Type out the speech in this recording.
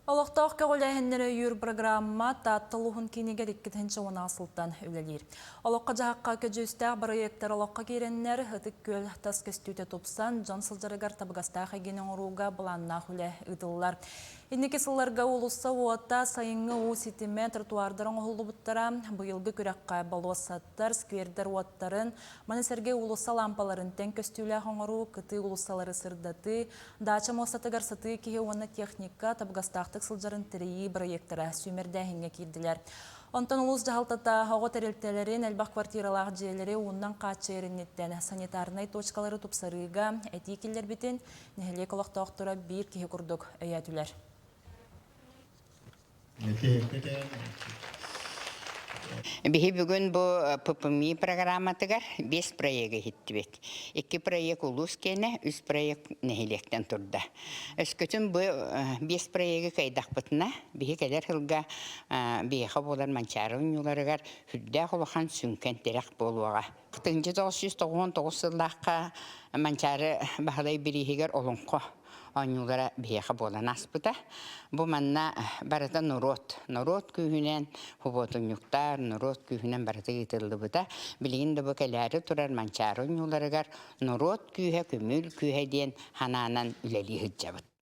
Олохтоох көҕүлээһиннэри өйүүр программа Таатта улууһун киинигэр 2010 сылтан үлэлиир. Олоххо-дьаһахха көдьүүстээх бырайыактар олоххо киирэннэр, Ытык Күөл тас көстүүтэ тупсан, дьон сылдьарыгар табыгастаах эйгэни оҥорууга былааннаах үлэ ыытыллар. Инники сылларга уулусса уота, сайыҥҥы уу ситимэ, тротуардар оҥоһуллубуттара, быйылгы күрэххэ болуоссаттар, сквердэр уоттарын, маны сэргэ уулусса лаампаларын тэҥ көстүүлээх оҥоруу, кытыы уулуссалары сырдатыы, Даача муостатыгар сытыы киһи уонна техника табыгастаахтык сылдьарын тэрийии бырайыактара сүүмэрдээһиҥҥэ киирдилэр. Онтон улуус дьаһалтата оҕо тэрилтэлэрин, элбэх квартиралаах дьиэлэри ууннан хааччыйар инниттэн санитарнай точкалары тупсарыыга этии киллэрбитин нэһилиэк олохтоохторо биир киһи курдук өйөөтүлэр. Биһи бүгүн бу ППМИ программатыгар 5 проегы иһиттибит. Икки проект улуус киэнэ, үс проект нэһилиэктэн турда. Өскөтүн бу 5 проегы кыайдахпытына, биһи кэлэр сылга биһиэхэ буолар Манчаары унньууларыгар сүрдээх улахан сүҥкэн тирэх буолуоҕа. 1999 сыллаахха Манчаары Баһылай бирииһигэр олоҥхо оонньуулара биһиэхэ буолан ааспыта. Бу манна барыта норуот, норуот күүһүнэн хубуотунньуктар, норуот күүһүнэн барыта ыытыллыбыта. Билигин да бу кэлээри турар Манчаары оонньууларыгар норуот күүһэ, көмүл күүһэ диэн санаанан үлэлии сылдьабыт.